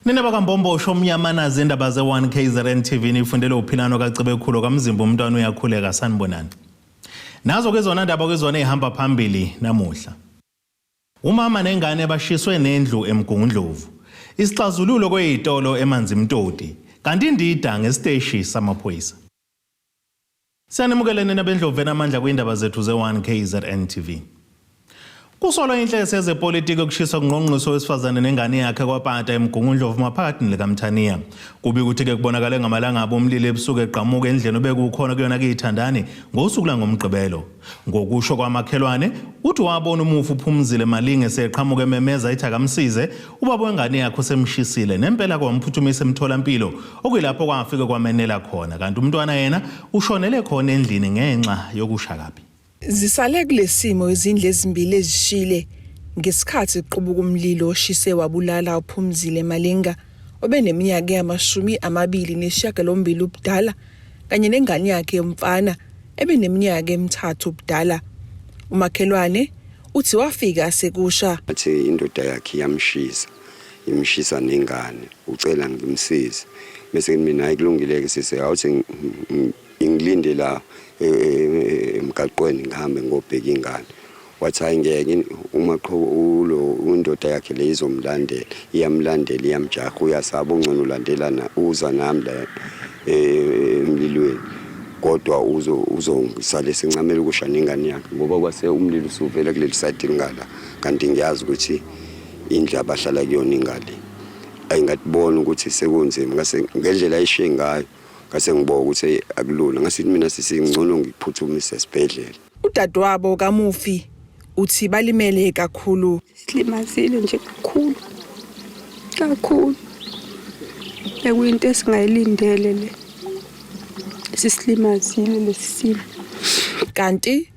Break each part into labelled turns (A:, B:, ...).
A: Nina bakaMbombosho omnyama nazi indaba ze-1 KZN TV nifundele uphilano kaCebekhulu kaMzimba umntwana uyakhuleka sanibonani. Nazo ke zona ndaba kwezona ezihamba phambili namuhla. Umama nengane bashiswe nendlu eMgungundlovu. Isixazululo kweyitolo eManzimtoti. Kanti indida ngesiteshi samaphoyisa. Siyanimukela nina bendlovu enamandla kwindaba zethu ze-1 KZN TV. Kusolwa inhlese yezepolitiki yokushiswa kungqongqisho wesifazane nengane yakhe kwaPata eMgungundlovu maphakathi nelikamthaniya. Kubi ukuthi-ke kubonakale ngamalangabi omlilo ebusuku egqamuka endlini obekukhona kuyona kuyithandani ngosuku langomgqibelo. Ngokusho kwamakhelwane, uthi wabona umufi uPhumzile Malinge seqhamuka ememeza ethi akamsize, ubaba wengane yakhe usemshisile nempela kwamphuthumisa emtholampilo okuyilapho kwafike kwamenela khona kanti umntwana yena ushonele khona endlini ngenxa yokusha kabi.
B: Zisale kulesimo izindlu ezimbili ezishile ngesikhathi kuqubuka umlilo oshise wabulala uPhumzile Malinga obeneminyaka eyama-28 ubudala kanye nengane yakhe yomfana ebeneminyaka emithathu ubudala. Umakhelwane uthi wafika sekusha.
C: Athi indoda yakhe iyamshisa, imshisa nengane, ucela ngimsize. Bese mina hayi kulungile-ke sisi, awuthi ngilinde la emgaqweni ngihambe ngobheka ingane. Wathi hayi ngeke uma qho ulo indoda yakhe le izomlandela, iyamlandela iyamjaha uyasaba ungcono ulandelana uza nami la emlilweni. Kodwa uzongisale sincamela ukusha nengane yakhe ngoba kwase umlilo usuvela kuleli side ngala kanti ngiyazi ukuthi indlu abahlala kuyona ingale. Ayingatibona ukuthi sekunzima ngase ngendlela ayishiye ngayo ngase ngiboka ukuthi akulula ngase mina sisingcono ngikuphuthumise esibhedlela.
B: Udadewabo kamufi uthi balimele kakhulu.
D: Silimazile nje kakhulu kakhulu, bekuyinto esingayilindele le, sisilimazile lesi simo.
B: Kanti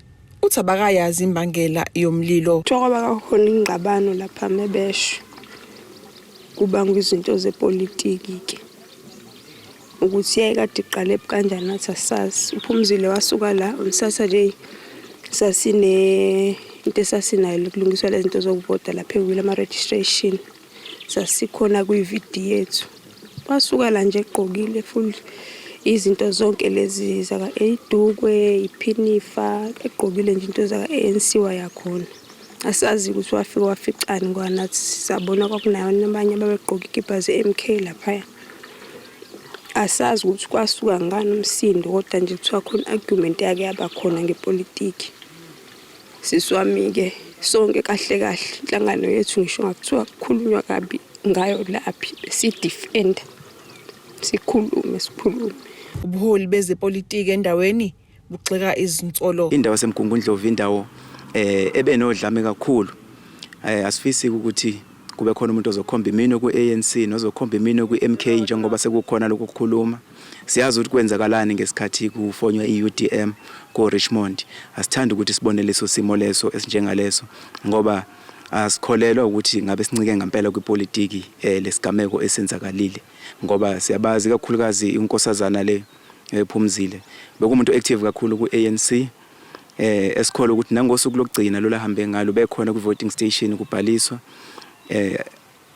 B: uthi abakayazi imbangela yomlilo.
D: Kuthiwa kwaba kakhona ingxabano lapha mebesho kubangwa izinto zepolitiki-ke ukuthi yayikade iqale kanjani nathi asazi. UPhumzile wasuka la on Saturday, sasine into esasinayo kulungiswa lezi zinto zokuvota lapha ewili ama-registration, sasikhona kwi-VD yethu. Wasuka la nje egqokile full izinto zonke lezi zaka iDukwe, iphinifa, egqokile nje into zaka-ANC wayakhona. Asazi ukuthi wafika waficani ngoba nathi sabona kwakunayo abanye ababegqoke ikipa ze-MK laphaya. Asazi ukuthi kwasuka ngani umsindo kodwa nje kuthiwa khona argument yake yaba khona ngepolitiki. Sisi wami-ke sonke kahle kahle inhlangano yethu ngisho ngakuthiwa kukhulunywa kabi ngayo laphi besidefenda sikhulume sikhulume.
B: Ubuholi bezepolitiki endaweni bugxeka izinsolo.
E: Indawo yaseMgungundlovu indawo ebenodlame kakhulu. Asifisi ukuthi kube khona umuntu ozokhomba iminwe ku-ANC nozokhomba iminwe kwi-MK njengoba sekukhona lokhu kukhuluma. Siyazi ukuthi kwenzakalani ngesikhathi kufonywa i-UDM ko-Richmond. Asithandi ukuthi sibone leso simo leso esinjengaleso ngoba asikholelwa ukuthi ngabe sincike ngempela kwipolitiki lesigameko esenzakalile ngoba siyabazi kakhulukazi inkosazana le ephumzile bekumuntu active kakhulu ku-ANC esikholwa ukuthi nangosuku lokugcina lolu ahambe ngalo bekhona kwi-voting station kubhaliswa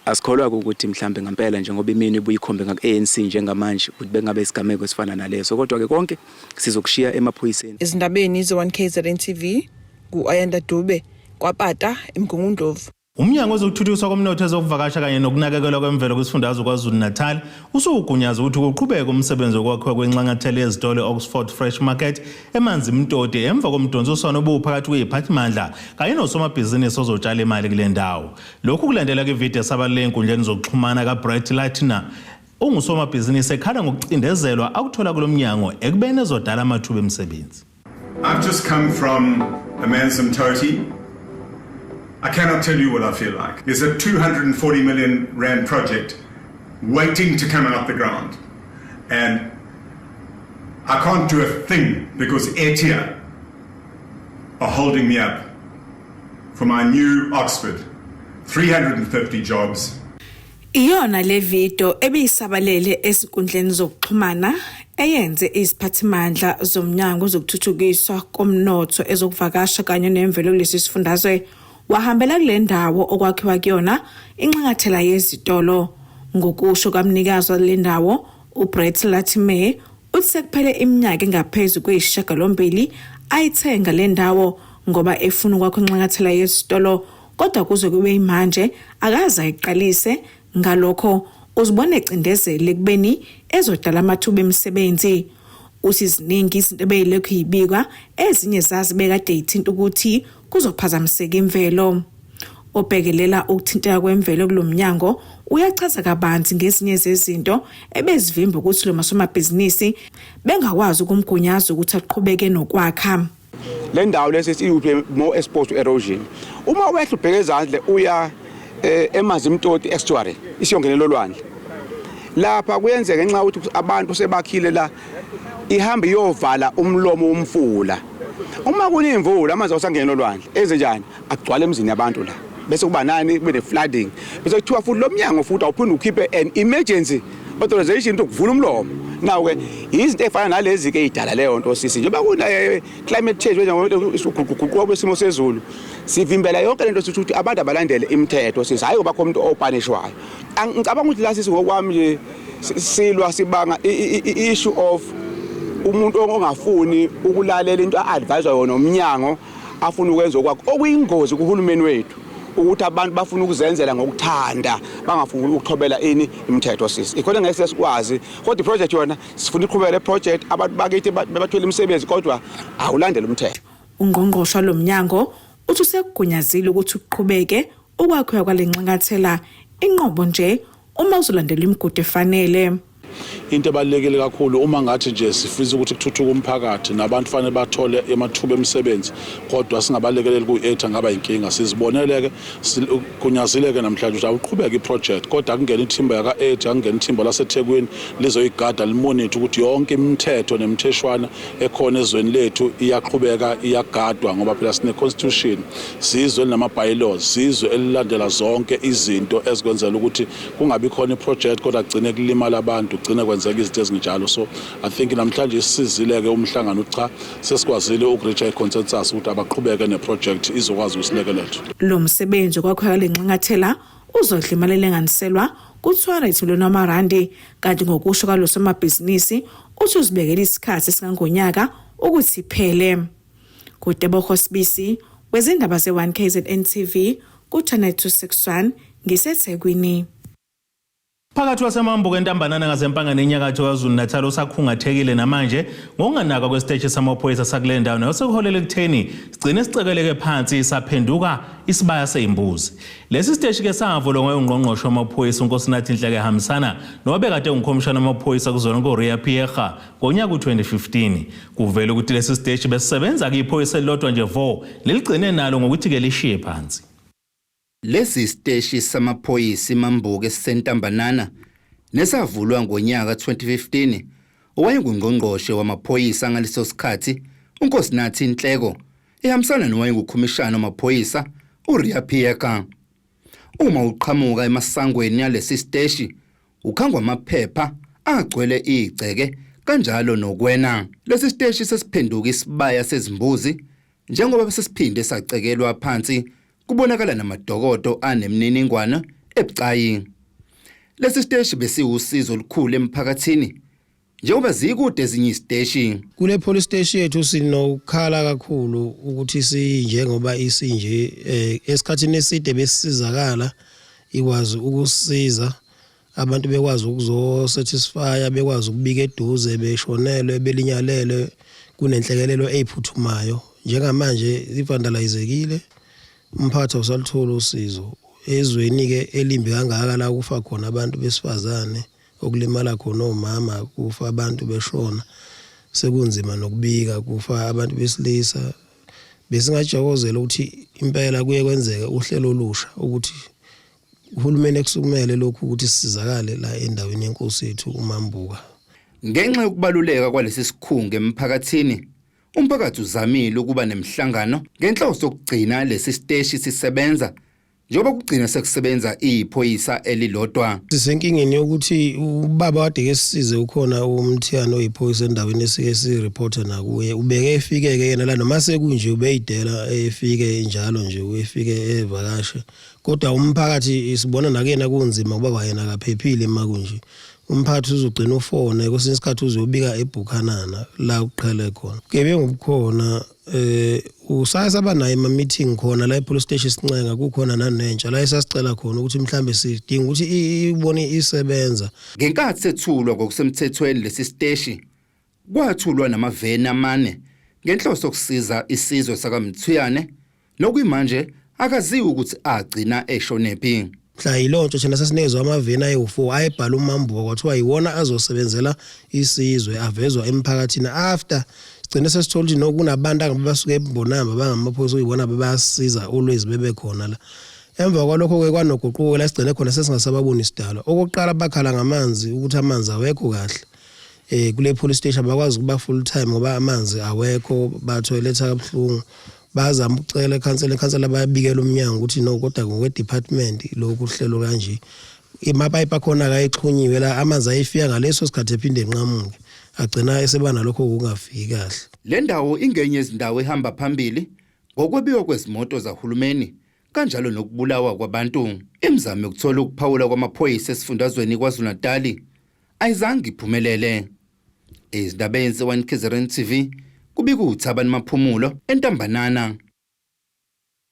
E: asikholwa ukuthi mhlambe ngempela njengoba iminwe ibuyikhombe ngaku-ANC njengamanje ukuthi bengabe isigameko esifana naleso kodwa ke konke sizokushiya emaphoyiseni.
B: Ezindabeni ze-1 KZN TV ku-Ayanda Dube kwaPata eMgungundlovu.
A: Umnyango wezokuthuthukiswa komnotho ezokuvakasha kanye nokunakekelwa kwemvelo kwisifundazwe KwaZulu-Natal usuwugunyaza ukuthi kuqhubeke umsebenzi wokwakhiwa kwenxanxathela yezitolo e-Oxford Fresh Market eManzimtoti emva komdonsiswano obuphakathi kweziphathimandla kanye nosomabhizinisi ozotshala imali kule ndawo. Lokhu kulandela kwividiyo esabalele ezinkundleni zokuxhumana kaBrett Leitner ongusomabhizinisi ekhala ngokucindezelwa akuthola kulo mnyango ekubeni ezodala amathuba emisebenzi.
F: I've just come from Amanzimtoti. I cannot tell you what I feel like. There's a 240 million rand project waiting to come out the ground. And I can't do a thing because ETIA are holding me up for my new Oxford. 350 jobs.
G: Iyona le video ebiyisabalele ezinkundleni zokuxhumana eyenze iziphathimandla zomnyango wezokuthuthukiswa komnotho ezokuvakasha kanye nemvelo kulesi sifundazwe wahambela kule ndawo okwakhiwa kuyona inxanxathela yezitolo. Ngokusho kamnikazi wale ndawo uBrett Latimer, uthi sekuphele iminyaka engaphezu kweyisishiyagalombili ayithenga le ndawo ngoba efuna ukwakha inxanxathela yesitolo, kodwa kuze kube yimanje akaze ayiqalise. Ngalokho uzibona ecindezele ekubeni ezodala amathuba emisebenzi. Uthi ziningi izinto ebeyilokhu yibikwa, ezinye zazi bekade yithinta ukuthi kuzophazamiseka imvelo. Obhekelela ukuthinteka kwemvelo kulo mnyango uyachaza kabanzi ngezinye zezinto ebezivimba ukuthi lo masomabhizinisi bengakwazi ukumgunyaza ukuthi aqhubeke nokwakha.
H: Le ndawo lesi iyuphi more exposed to erosion. Uma wehla ubheke ezandle uya eManzimtoti estuary, isiyongenela olwandle. Lapha kuyenzeka ngenxa yokuthi abantu sebakhile la, ihamba iyovala umlomo womfula. Uma kunemvula, amanzi awusangena olwandle, enze njani? Agcwala emzini yabantu la, bese kuba nani? Kube ne-flooding. Bese kuthiwa futhi lo mnyango futhi awuphinde ukhiphe an emergency authorization ukuvula umlomo. Nawo-ke izinto ey'fana nalezi-ke ey'dala leyo nto, sisi. Njengoba kuna climate change, uguquguquka kwesimo sezulu, sivimbela yonke lento. Sithi ukuthi abantu abalandele imithetho, sisi, hhayi ngoba khona umuntu opunishwayo. Ngicabanga ukuthi la, sisi, ngokwami nje, silwa sibanga i-issue of umuntu ongafuni ukulalela into a-adviswa yona umnyango, afuna ukwenza okwakho, okuyingozi kuhulumeni wethu, ukuthi abantu bafuna ukuzenzela ngokuthanda, bangafuni ukuthobela ini? Imithetho, sisi. Ikhona ngeke sikwazi, kodwa iproject yona sifuna iqhubeke le project, abantu bakithi bathole imisebenzi, kodwa awulandele umthetho.
G: Ungqongqoshe lo mnyango uthi usekugunyazile ukuthi uqhubeke ukwakhiwa kwale nxanxathela, inqobo nje uma uzolandela imigudu efanele.
I: Into ebalulekile kakhulu, uma ngathi nje sifisa ukuthi kuthuthuke umphakathi nabantu fanele bathole amathuba emisebenzi, kodwa singabalekeleli kuyi-8 angaba inkinga. Sizibonele-ke, gunyazile-ke namhlanje ukuthi awuqhubeke iproject, kodwa akungena ithimba yaka-8, akungena ithimba laseThekwini lizoyigada, limonithe ukuthi yonke imithetho nemitheshwana ekhona ezweni lethu iyaqhubeka iyagadwa, ngoba phela sine-constitution, sizwe elinama-bylaws, sizwe elilandela zonke izinto ezikwenzela ukuthi kungabi khona iproject kodwa kugcine kulimala abantu, kugcine kwenzeka izinto ezinjalo. So I think namhlanje isizile-ke umhlangano ukuthi cha, sesikwazile ukureacha i-consensus ukuthi abaqhubeke neproject, izokwazi ukusilekelela.
G: Lo msebenzi wokwakhiwa kwale nxanxathela uzodla imali elinganiselwa ku-200 million wamarandi, kanti ngokusho kwalo somabhizinisi uthi uzibekela isikhathi esingangonyaka ukuthi iphele. KuTebogo Sibisi wezindaba ze-1 KZN TV ku-Channel 261, ngiseThekwini.
A: Phakathi kwaseMambuka eNtambanana ngaseMpangane enyakatho KwaZulu Natal usakhungathekile namanje ngokunganakwa kwesiteshi samaphoyisa sakule ndawo, nosekuholela ekutheni sigcine sicekeleke phansi saphenduka isibaya seyimbuzi. Lesi siteshi ke savulwa ngoyungqongqoshe wamaphoyisa uNkosinathi Nhleko ehambisana nowabekade engukhomishana wamaphoyisa kuzona uRiya Phiyega ngonyaka u-2015. Kuvela ukuthi lesi siteshi besisebenza kuyiphoyisa elilodwa nje vo, leligcine nalo ngokuthi-ke lishiye phansi.
J: Lesi siteshi samaphoyisa iMambuka esiseNtambanana nesavulwa ngonyaka 2015 owayengungqongqoshe wamaphoyisa ngaleso sikhathi uNkosinathi Nhleko ehambisana nowayengukhomishana wamaphoyisa uRiya Phiyega. Uma uqhamuka emasangweni alesi siteshi ukhangwa amaphepha agcwele igceke kanjalo nokwena. Lesi siteshi sesiphenduka isibaya sezimbuzi njengoba sesiphinde sacekelwa phansi, kubonakala namadokodo anemininingwane ebucayi. Lesi siteshi besiwusizo olukhulu emphakathini njengoba zikude ezinye iziteshi.
K: Kule police station yethu sinokukhala kakhulu ukuthi sinjengoba isinje, esikhathini eside besizakala, ikwazi ukusiza abantu, bekwazi ukuzosatisfya, bekwazi ukubika eduze beshonelwe, belinyalelwe, kunenhlekelelo eziphuthumayo. Njengamanje ivandalizekile, umphakathi awusaluthola usizo. Ezweni-ke elimbi kangaka la kufa khona abantu besifazane, okulimala khona omama, kufa abantu beshona, sekunzima nokubika kufa abantu besilisa. Besingajakozela ukuthi impela kuye kwenzeke uhlelo olusha ukuthi uhulumeni ekusukumele lokhu ukuthi sisizakale la endaweni yenkosi yethu uMambuka.
J: Ngenxa yokubaluleka kwalesi sikhungo emphakathini, umphakathi uzamile ukuba nemihlangano ngenhloso yokugcina lesi siteshi sisebenza. Njengoba kugcina sekusebenza iphoyisa elilodwa.
K: Sisenkingeni yokuthi ubaba wade ke sisize, ukhona uMthiyane oyiphoyisa endaweni esike sireporta nakuye, ubeke efike-ke yena la, noma sekunje ubeyidela efike njalo nje, uyefike evakashe, kodwa umphakathi sibona nakuyena kunzima ngoba kwayena akaphephile. Uma kunje umphakathi uzogcina ufone, kwesinye isikhathi uzobika eBhukhanana la kuqhele khona ubugebengu bukhona. Usaye saba naye ema meeting khona la e-police station, sincenga kukhona nanentsha la esasicela khona ukuthi mhlambe sidinga ukuthi ibone isebenza.
J: Ngenkathi sethulwa ngokusemthethweni lesi siteshi, kwathulwa namaveni amane ngenhloso yokusiza isizwe sakaMthuyane, nokuyimanje akaziwi ukuthi agcina eshonephi.
K: Mhla yilonto thina sasinikezwa amaveni ayi-4 ayebhala uMambuka, kwathiwa yiwona azosebenzela isizwe, avezwa emphakathini. After sigcine sesithola ukuthi nokunabantu angabe basuke eMbonamba bangamaphoyisa, okuyibona bebayasiza, always bebe khona la. Emva kwalokho-ke kwanoguquko la sigcine khona sesingasababoni isidalwa. Okokuqala bakhala ngamanzi, ukuthi amanzi awekho kahle kule police station, abakwazi ukuba full time ngoba amanzi awekho, bathoyiletha kabuhlungu. Bazama ukucela ekhansela, ikhansela bayabikela umnyango ukuthi no, kodwa ngokwe-department lokhu uhlelo kanje, amapayipi akhona akayixhunyiwe la, amanzi ayefika ngaleso sikhathi ephinde enqamuke, agcina eseba nalokho kungafiki kahle.
J: Le ndawo ingenye yezindawo ehamba phambili ngokwebiwa kwezimoto zahulumeni kanjalo nokubulawa kwabantu. Imizamo yokuthola ukuphawula kwamaphoyisa esifundazweni KwaZulu-Natali ayizange iphumelele. Ezindabeni ze-1 KZN TV, kubika uThabani Maphumulo eNtambanana.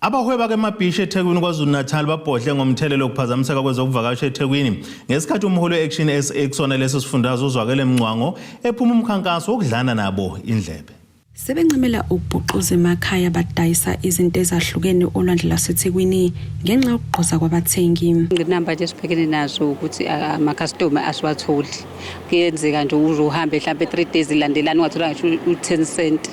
A: Abahweba kemabhishi eThekwini KwaZulu-Natal babhodle ngomthelelo wokuphazamiseka kwezokuvakasha eThekwini ngesikhathi umholi we-Action SA kusona leso sifundazwe uZwakele Mncwango ephuma umkhankaso wokudlana nabo indlebe.
G: Sebencamela ukubhuquza emakhaya, badayisa izinto ezahlukene olwandle lwaseThekwini ngenxa yokugqoza kwabathengi.
L: Ingqinamba nje esibhekene nazo ukuthi amakhastoma asiwatholi. Kuyenzeka nje uze uhambe mhlampe 3 days ilandelana ungathola ngisho u-10 cent.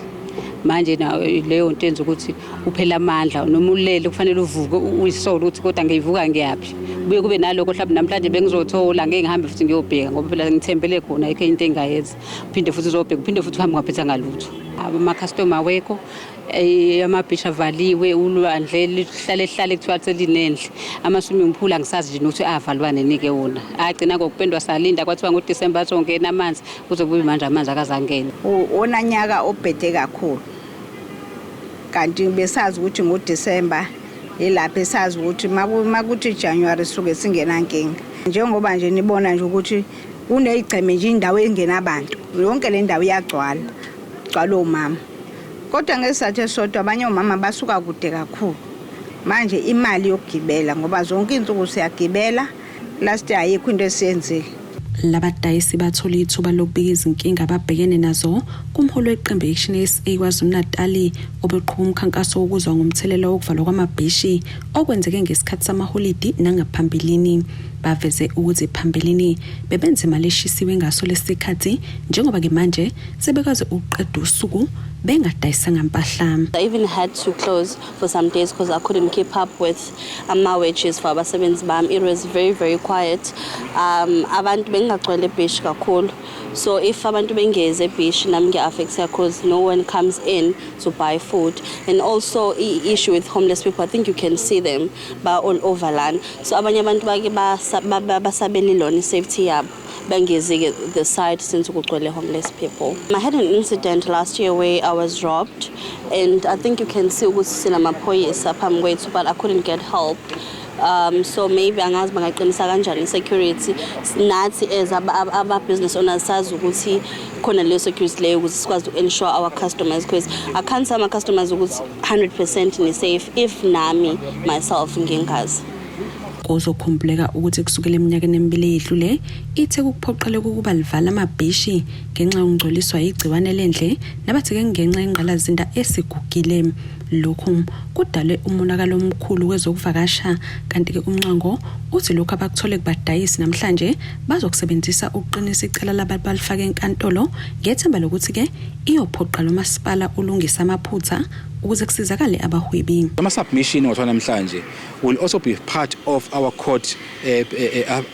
L: Manje na leyo nto yenza ukuthi uphele amandla, noma ulele kufanele uvuke uyisole ukuthi kodwa ngiyivuka ngiyaphi. Kubuye kube nalokho mhlawumbe namhlanje bengizothola, ngeke ngihambe futhi ngiyobheka ngoba phela ngithembele khona, ayikho into engingayenza. Uphinde futhi uzobheka, uphinde futhi uhambe ungaphethanga lutho. Amakhastoma awekho, amabhishi avaliwe, ulwandle lihlale hlale kuthiwa selinendle. Ama-swimming pool angisazi nje nokuthi avalwa nini-ke wona, agcina ngokupendwa, salinda kwathiwa ngoDisemba azongena amanzi, kuze kube manje amanzi akazangena.
M: Wona nyaka obhede kakhulu, kanti besazi ukuthi ngoDisemba ilapho esazi ukuthi makuthi January suke singenankinga, njengoba nje nibona nje ukuthi kuneyigceme nje, indawo engenabantu, yonke le ndawo iyagcwala, gcwala omama. Kodwa ngesizathu esisodwa, abanye omama basuka kude kakhulu, manje imali yokugibela, ngoba zonke iy'nsuku siyagibela, last year ayikho into esiyenzile.
G: Labadayisi bathola ithuba lokubika izinkinga ababhekene nazo kumholi weqembu i-Action SA KwaZulu-Natali obeqhuba umkhankaso wokuzwa ngomthelela wokuvalwa kwamabhishi okwenzeke ngesikhathi samaholidi nangaphambilini. Baveze ukuthi phambilini bebenza imali eshisiwe ngaso lesi sikhathi, njengoba-ke manje sebekwazi ukuqeda usuku bengadayisanga mpahla.
N: I even had to close for some days because I couldn't keep up with ama-wages for abasebenzi bami. It was very, very quiet. Abantu bengagcwele ebeach kakhulu. So if abantu bengeze ebeach, nami ngiya-affecta because no one comes in to buy food. And also i-issue with homeless people, I think you can see them ba all over lana. So abanye abantu bake basabele lona i-safety yabo, bengezi-ke the side since kugcwele homeless people. I had an incident last year where I was robbed, and I think you can see ukuthi sinamaphoyisa phambi kwethu, but I couldn't get help. So maybe angazi bangaqinisa kanjani i-security, nathi as aba-business owners sazi ukuthi khona leyo security leyo ukuthi sikwazi uku-ensure our customers, because I can't tell my customers ukuthi 100% ni-safe if nami myself ngingazi.
G: Kuzokhumbuleka ukuthi kusukela eminyakeni emibili eyedlule iTheku kuphoqeleka ukuba livala amabhishi ngenxa yokungcoliswa igciwane lendle, nabathi-ke ngenxa yengqalasizinda esigugile. Lokhu kudale umonakalo omkhulu kwezokuvakasha, kanti-ke uMncwango uthi lokhu abakuthole kubadayisi namhlanje bazokusebenzisa ukuqinisa icala labantu balifake enkantolo, ngethemba lokuthi-ke iyophoqa lo masipala ulungise amaphutha ukuze kusizakale abahwebi.
H: Ama-submission wathiwa namhlanje will also be part of our court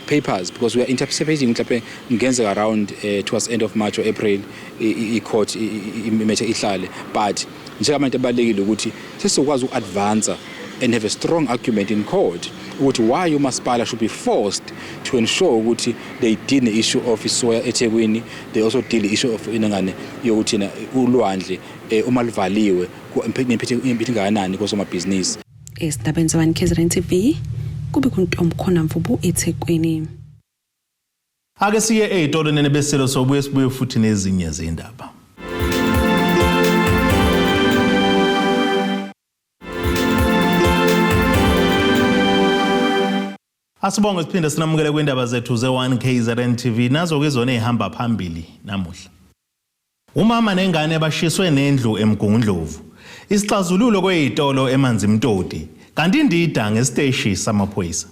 H: papers, because we are anticipating mhlawumbe kungenzeka around towards end of March or April i-court imethe ihlale, but njengabantu abalulekile ukuthi sesizokwazi uku-advance
O: and have a strong argument in court ukuthi why umasipala should be forced to ensure ukuthi they deal the issue of isoya eThekwini, they also deal the issue of inengane yokuthi ulwandle eh, uma luvaliwe impethe ingakanani kosomabhizinisi.
G: Ezindabeni ze-1 KZN TV kube kuntombi khona Mvubu eThekwini.
A: Ake siye ey'tolo nene beselo sobuye sibuye futhi nezinye zindaba. Asibonge siphinde sinamukele kwindaba zethu ze-1 KZN TV nazo ke zona ezihamba phambili namuhla. Umama nengane bashiswe nendlu eMgungundlovu. Isixazululo kwezitolo eManzimtoti kanti indida ngesiteshi samaphoyisa.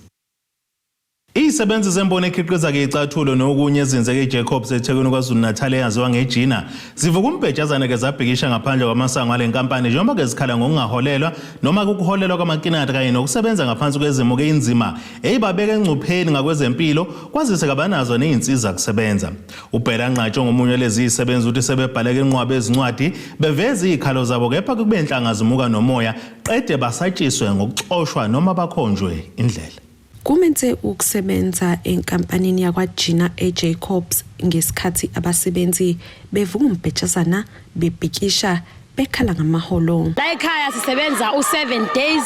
A: Izisebenzi zemboni ekhiqiza-ke icathulo nokunye ezinzeke eJacobs eThekwini KwaZulu-Natal eyaziwa ngejina zivuka umbhejazane-ke zabhikisha ngaphandle kwamasango ale nkampani njengoba-ke zikhala ngokungaholelwa noma kukuholelwa kwamakinati kanye nokusebenza ngaphansi kwezimo-ke inzima eyibabeka engcupheni ngakwezempilo kwazise kabanazo ney'nsiza kusebenza. UBhela Nqatsho ngomunye walezi zisebenzi uthi sebebhaleke inqwaba ezincwadi beveza iy'khalo zabo kepha kube nhlanga zimuka nomoya qede basatshiswe ngokuxoshwa noma bakhonjwe indlela.
G: Kumenze ukusebenza enkampanini yakwaJina eJacobs ngesikhathi abasebenzi bevuka umbhejazana bebhikisha bekhala ngamaholo.
P: La ekhaya sisebenza u-7 days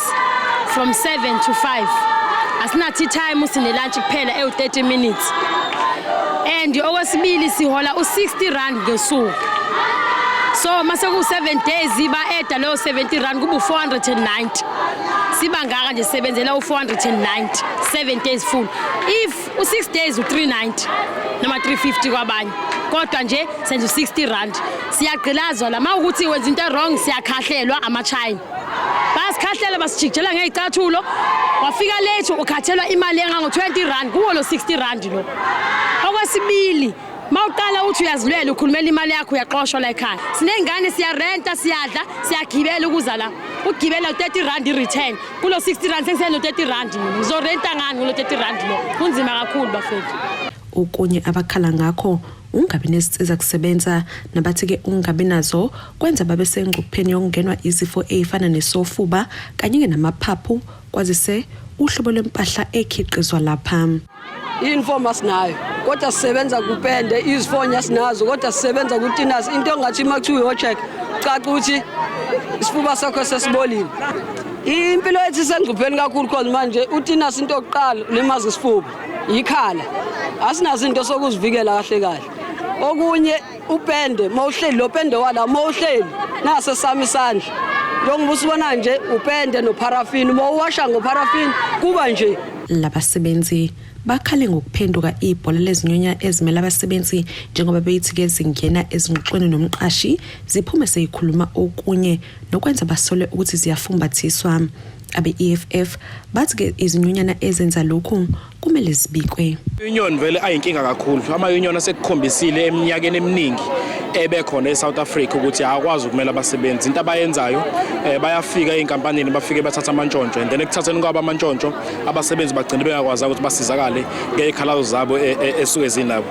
P: from 7 to 5. Asinathi time, sine lunch kuphela ewu-30 minutes. And okwesibili sihola u-60 rand ngosuku. So mase ku-7 days ba-eda leyo 70 rand kuba u-490. Siba ngaka nje sisebenzela u-490 7 days full. If u-6 days u-390 noma 350 kwabanye. Kodwa nje senza u-60 rand. Siyagqilazwa la mawukuthi wenza into wrong siyakhahlelwa ama-China. Bayasikhahlela basijikijela ngey'cathulo. Wafika late ukhathelwa imali engango 20 rand kuwo lo 60 rand lo. Okwesibili mawuqala uthi uyazilwela ukhulumela imali yakho uyaxoshwa la ekhaya. Siney'ngane siyarenta siyadla siyagibela ukuza la. Ukugibela u-30 rand i-return. Kulo 60 rand sengiseno 30 rand mina. Ngizorenta ngani kulo 30 rand lo? Kunzima kakhulu bafethu.
G: Okunye abakhala ngakho ungabi nezinsiza kusebenza nabathi-ke ungabi nazo kwenza babe sengcupheni yokungenwa izifo ey'fana nesofuba kanye-ke namaphaphu kwazise uhlobo lwempahla ekhiqizwa lapha.
Q: I-uniform asinayo kodwa sisebenza kupende, izifonyo asinazo kodwa sisebenza kutinasi. Into engathi uma kuthiwa uyo-check caca ukuthi isifuba sakho sesibolile. Impilo yethu isengcupheni kakhulu cause manje utinasi into yokuqala ulimaza isifuba, ikhala. Asinazo into sokuzivikela kahle kahle. Okunye upende mawuhleli lo pende wala mawuhleli nase sami isandla. Njengoba usibona nje upende nopharafini, mawuwasha ngopharafini kuba nje.
G: Labasebenzi bakhale ngokuphenduka ibhola lezinyonya ezimele abasebenzi njengoba beyithi-ke zingena ezingxoxweni nomqashi ziphume seyikhuluma okunye nokwenza basole ukuthi ziyafumbathiswa. Abe-EFF bathi-ke izinyonyana ezenza lokhu kumele zibikwe.
R: Union vele ayinkinga kakhulu. Ama-union asekukhombisile eminyakeni eminingi ebekhona eSouth Africa ukuthi akwazi ukumela abasebenzi. Into abayenzayo bayafika ey'nkampanini bafike bathatha amantshontsho and then ekuthatheni kwabo amantshontsho abasebenzi bagcine bengakwazi ukuthi basizakale ngey'khalazo zabo esuke zinabo.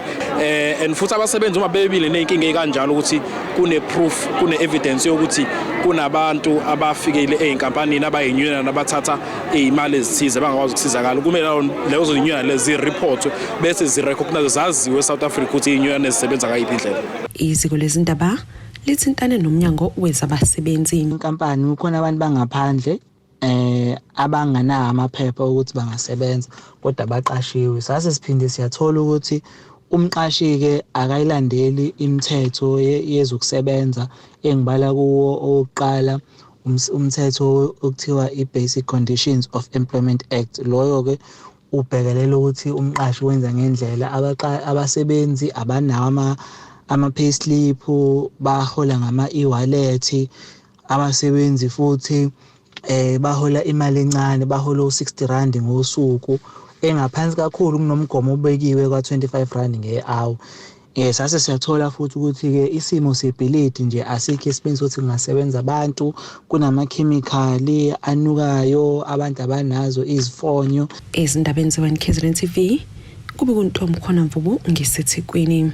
R: And futhi abasebenzi uma bebile ney'nkinga ey'kanjalo ukuthi kune-proof, kune-evidence yokuthi kunabantu abafikile ey'nkampanini abayinyunyana abathatha iy'mali ezithize bangakwazi ukusizakala, kumele lezo zinyunyana lezi zi-reportwe bese zi-recognize zaziwe eSouth Africa ukuthi iy'nyunyana ezisebenza ngayiphi indlela.
G: Iziko lezindaba lithintane nomnyango wezabasebenzi.
S: Inkampani kukhona abantu bangaphandle abanganawo amaphepha ukuthi bangasebenza kodwa baqashiwe. Sase siphinde siyathola ukuthi umqashi-ke akayilandeli imithetho yezokusebenza engibala kuwo owokuqala umthetho okuthiwa i-Basic Conditions of Employment Act. Loyo-ke ubhekelela ukuthi umqashi wenza ngendlela, abasebenzi abanawo ama-payslip, bahola ngama-e-wallet, abasebenzi futhi bahola imali encane, bahola u-60 rand ngosuku engaphansi kakhulu kunomgomo obekiwe kwa-25 rand nge-hour. Sase siyathola futhi ukuthi-ke isimo sebhilidi nje asikho esimeni sokuthi kungasebenza abantu, kunamakhemikhali anukayo, abantu abanazo izifonyo.
G: Ezindabeni ze-1 KZN TV kube kuntombi khona Mvubu ngiseThekwini.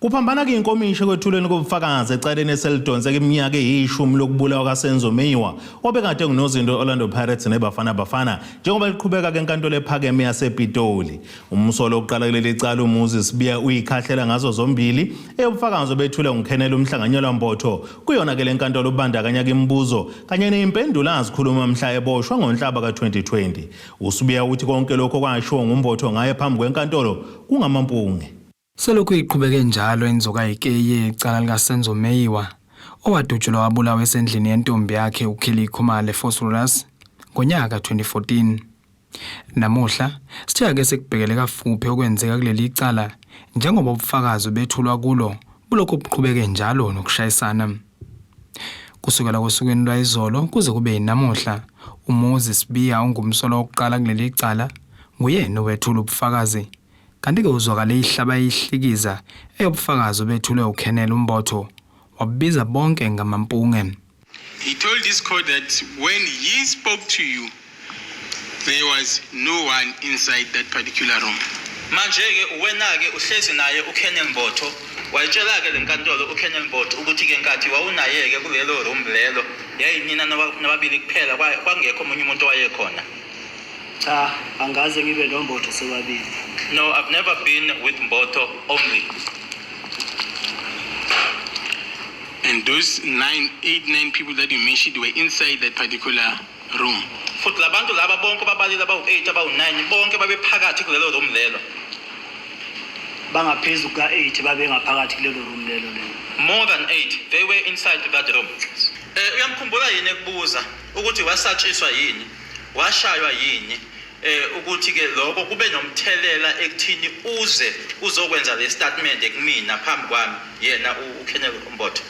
A: Kuphambana ke inkomishi ekwethulweni kobufakazi ecaleni eselidonseka iminyaka eyishumi lokubulawa kaSenzo Meyiwa obekade ngunozinto Orlando Pirates neBafana Bafana njengoba liqhubeka ke enkantolo ephakeme yasePitoli. Umsolo wokuqala kuleli cala uMuzi Sibiya uyikhahlela ngazo zombili eyobufakazi obethulwe nguKhenela uMhlanganyelwa Mbotho kuyona ke lenkantolo ubandakanya imibuzo kanye nezimpendulo azikhuluma mhla eboshwa ngoNhlaba ka-2020. USibiya uthi konke lokho kwashiwo nguMbotho ngaye phambi kwenkantolo kungamampunge.
T: Selokhu iqhubeke njalo inzokayikeyi yecala likaSenzo Meyiwa owadutshulwa wabulawa esendlini yentombi yakhe uKelly Khumalo eVosloorus ngonyaka 2014. Namuhla sithe ake sikubhekele kafuphi okwenzeka kuleli cala njengoba ubufakazi bethulwa kulo bulokhu buqhubeke njalo nokushayisana. Kusukela kosukwini lwayizolo kuze kube yinamuhla uMuzi Sibiya ongumsolwa wokuqala kuleli cala nguyena owethula ubufakazi. Kanti-ke uzwakale ihlaba ihlikiza eyobufakazi obethulwe uKhenela uMbotho wabiza bonke ngamampunge.
U: He told this court that when he spoke to you, there was no one inside that particular room.
V: Manje-ke wena-ke uhlezi naye uKenneth Mbotho wayitshela-ke le nkantolo uKenneth Mbotho ukuthi-ke nkathi wawunaye-ke kulelo room lelo yayinina nababili kuphela kwangekho omunye umuntu owayekhona.
W: Cha, angaze ngibe noMbotho sobabili.
V: No, I've never been with Mbotho only.
U: And those nine, eight, nine people that you mentioned were inside that particular room.
V: Futhi labantu laba bonke ababalile abawu-8 abawu-9 bonke babephakathi kulelo room lelo.
W: Bangaphezu kuka-8 babengaphakathi kulelo room lelo lelo.
V: More than 8 they were inside that room. Uyamkhumbula yini ekubuza ukuthi wasatshiswa yini, washaywa yini, ukuthi ke lokho kube nomthelela ekuthini uze uzokwenza le statement kumina phambi kwami yena uKenneth Mbotho?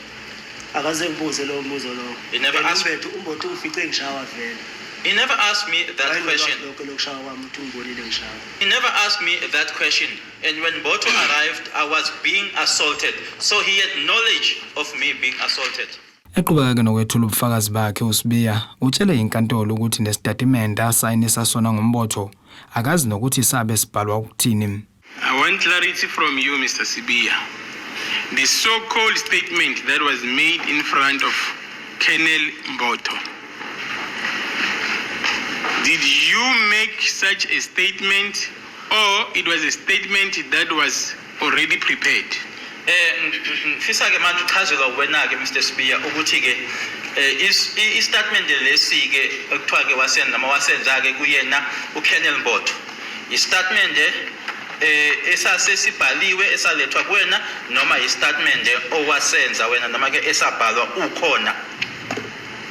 W: Akaze ngibuze lowo mbuzo lowo.
V: He never asked.
W: UMbotho ungifice ngishawa vele.
V: He never asked me that question.
W: Lokho lokushawa kwami uthi ungibonile ngishawa.
V: He never asked me that question. And when Mbotho arrived, I was being assaulted. So he had knowledge of me being assaulted.
T: Eqhubeka ke nokwethula ubufakazi bakhe uSibiya utshele inkantolo ukuthi nesitatimende asayinisa sona ngoMbotho akazi nokuthi sabe sibhalwa ukuthini.
U: I want clarity from you, Mr. Sibiya. The so-called statement that was made in front of Colonel Mbotho. Did you make such a statement or it was a statement that was already prepared?
V: Ngifisa ke manje uchazelwa wena ke Mr Sibiya ukuthi ke i-statement lesi ke ekuthiwa ke wasenza noma wasenza ke kuyena uKenneth Mbotho, i-statement esasesibhaliwe esalethwa kuwena noma i-statement owasenza wena noma ke esabhalwa ukhona?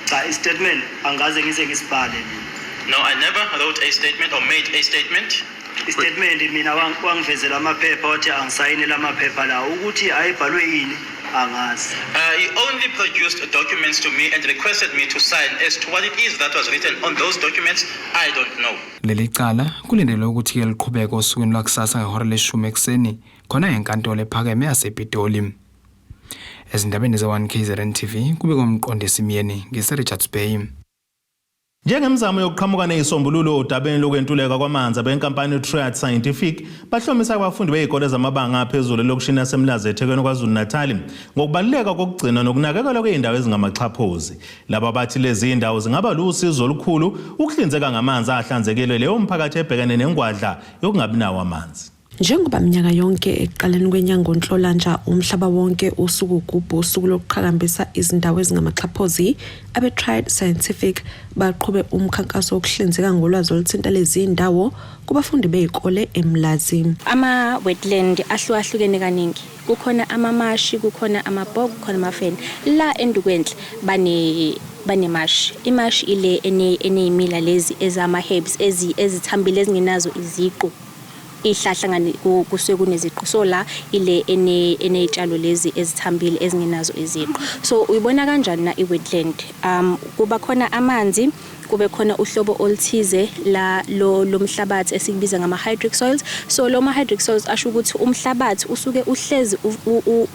W: Cha, i-statement angaze ngize ngisibhale mina.
V: No, I never wrote a statement or made a statement.
W: I-statement mina wangivezela amaphepha wathi angisayinele amaphepha lawo, ukuthi ayebhalwe yini angazi.
V: He only produced documents to me and requested me to sign. As to what it is that was written on those documents, I don't know.
T: Leli cala kulindelwe ukuthi ke liqhubeke osukwini lwakusasa ngehora leshumi ekuseni khona enkantolo ephakeme yasePitoli. Ezindabeni ze-1 KZN TV kube komqondisi Myeni ngise-Richards Bay.
A: Njengemizamo yokuqhamuka nezisombululo odabeni lokwentuleka kwamanzi, abenkampani Triad Scientific bahlomisa abafundi bezikole zamabanga aphezulu elokishini yaseMlazi eThekwini KwaZulu-Natal ngokubaluleka kokugcina nokunakekelwa kwezindawo ezingamaxhaphozi. Laba bathi lezi zindawo zingaba lusizo olukhulu ukuhlinzeka ngamanzi ahlanzekile leyo mphakathi ebhekene nengwadla yokungabi nawo amanzi.
X: Njengoba minyaka yonke ekuqaleni kwenyanga uNhlolanja umhlaba wonke usuku ugubha usuku lokuqhakambisa izindawo ezingamaxhaphozi, abe-Triad Scientific baqhube umkhankaso wokuhlinzeka ngolwazi oluthinta lezi ndawo kubafundi bey'kole eMlazi.
Y: Ama-wetland ahlukahlukene kaningi, kukhona ama-marsh, kukhona ama-bog, kukhona ama-fen. La eNdukwenhle bane-marsh. I-marsh ile eney'mila lezi ezama-herbs ezithambile ezingenazo iziqu, ihlahla ngani kusuke kuneziqu. So la ile eney'tshalo lezi ezithambile ezingenazo iziqu. So uyibona kanjani na i-wetland? Kuba khona amanzi. Kube khona uhlobo oluthize la lo lomhlabathi esikubiza ngama-hydric soils. So lo ma-hydric soils asho ukuthi umhlabathi usuke uhlezi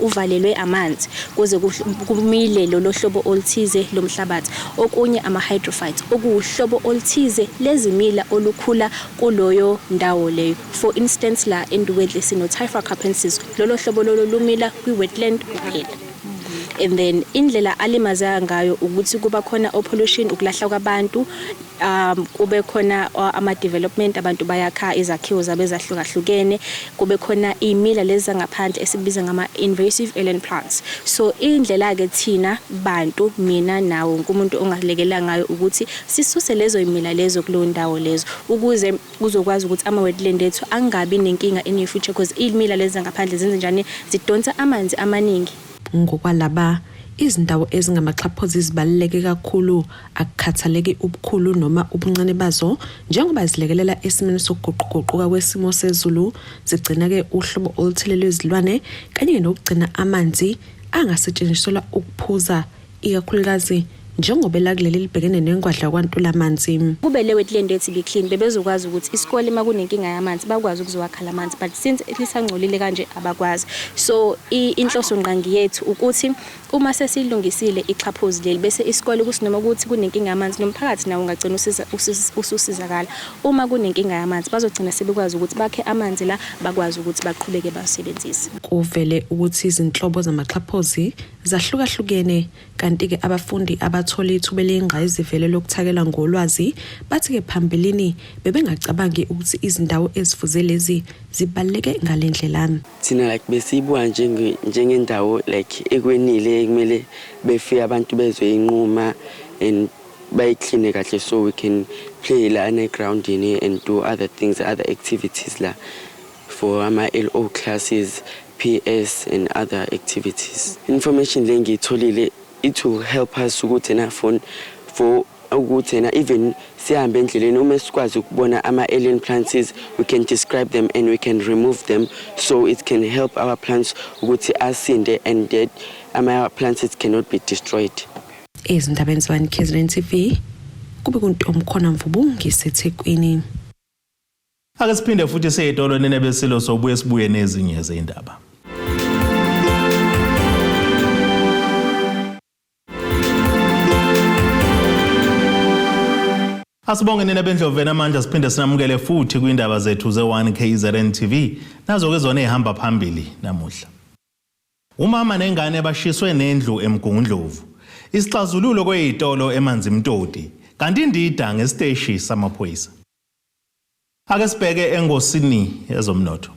Y: uvalelwe amanzi kuze kumile lolo hlobo oluthize lomhlabathi. Okunye ama-hydrophytes, okuwuhlobo oluthize lezimila olukhula kuloyo ndawo leyo. For instance, la eNdukwendle sino-Typha capensis, lolo hlobo lolo lumila kwi-wetland kuphela. And then indlela alimazeka ngayo ukuthi kuba khona o-pollution, ukulahla kwabantu, kube khona ama-development, abantu bayakha izakhiwo zabo ezahlukahlukene, kube khona iy'mila lezi zangaphandle esikubiza ngama-invasive alien plants. So indlela-ke thina bantu, mina nawo wonke umuntu ongalekelela ngayo ukuthi sisuse lezo y'mila lezo kuleyo ndawo lezo, ukuze kuzokwazi ukuthi ama-wetland ethu angabi nenkinga in the future, because iy'mila lezi zangaphandle zenze njani, zidonsa amanzi amaningi.
X: Ngokwalaba, izindawo ezingamaxhaphozi zibaluleke kakhulu, akukhathaleki ubukhulu noma ubuncane bazo, njengoba zilekelela esimeni sokuguquguquka kwesimo sezulu, zigcina-ke uhlobo oluthile lwezilwane kanye nokugcina amanzi angasetshenziselwa ukuphuza, ikakhulukazi njengoba elakuleli libhekene nengwadla kwantula amanzi.
Y: Kube le wetland ethu ibi-clean, bebezokwazi ukuthi isikole uma kunenkinga yamanzi bakwazi ukuzowakha la manzi, but since lisangcolile kanje abakwazi. So inhloso ngqangi yethu ukuthi uma sesilungisile ixhaphozi leli, bese isikole kuthi noma ukuthi kunenkinga yamanzi, nomphakathi nawo ungagcina ususizakala. Uma kunenkinga yamanzi bazogcina sebekwazi ukuthi bakhe amanzi la, bakwazi ukuthi baqhubeke bawasebenzise.
X: Kuvele ukuthi izinhlobo zamaxhaphozi zahlukahlukene, kanti-ke abafundi abathola ithuba eliyingqayizivele lokuthakela ngolwazi bathi-ke phambilini bebengacabangi ukuthi izindawo ezifuze lezi zibaluleke ngale ndlela.
B: Thina like besiyibuka njengendawo like ekwenile, kumele befike abantu bezoyinquma and bayikline kahle so we can play la egroundini and do other things, other activities la for ama-LO classes, PS and other activities. Information le ngiyitholile, it will help us ukuthi na for ukuthi na even sihambe endleleni, uma sikwazi ukubona ama-alien plants, we can describe them and we can remove them, so it can help our plants ukuthi asinde and that ama-plants cannot be destroyed.
X: Ezindabeni zebani KZN TV, kube kuntomkhona Mvubu ngiseThekwini.
A: Ake siphinde futhi seyitolo nene besilo, sobuye sibuye nezinye zezindaba. Asibonge nina bendloveni amandla, siphinde sinamukele futhi kwindaba zethu ze-1 KZN TV. Nazo-ke zona ey'hamba phambili namuhla. Umama nengane bashiswe nendlu eMgungundlovu. Isixazululo kweyitolo eManzimtoti, kanti indida ngesiteshi samaphoyisa. Ake sibheke engosini yezomnotho.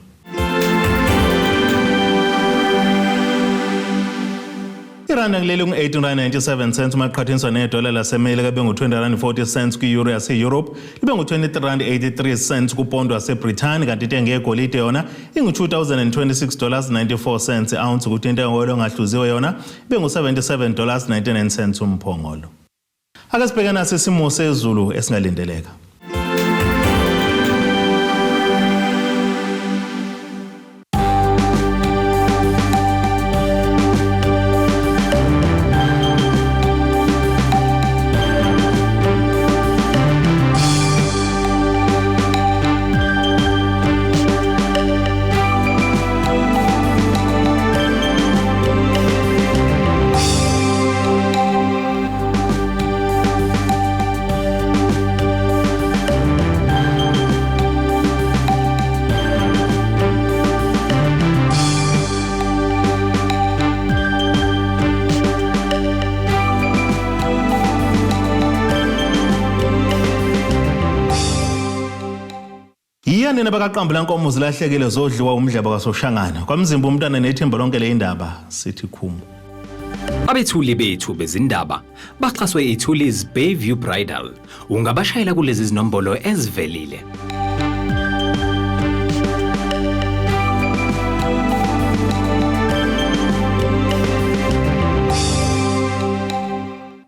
A: Iranda kuleli ngu-18.97 cents uma kuqhathaniswa nedola laseMelika, bengu-20 rand 40 cents kwi-euro yase-Europe, libe ngu-23 rand 83 cents kupondo waseBrithani, kanti intengo yegolide yona ingu-2026 dollars 94 cents ounce, kuthi intengo yolo engahluziwe yona ibe ngu-77 dollars 99 cents umphongolo. Ake sibheke naso isimo sezulu esingalindeleka. Yiya nina bakaqambu lankomo zilahlekile zodliwa umdleba kaSoshangana. Kwamzimba umntwana nethimba lonke le indaba sithi khumu.
C: Abethuli bethu bezindaba baxhaswe iThulis Bayview Bridal. Ungabashayela kulezi zinombolo ezivelile.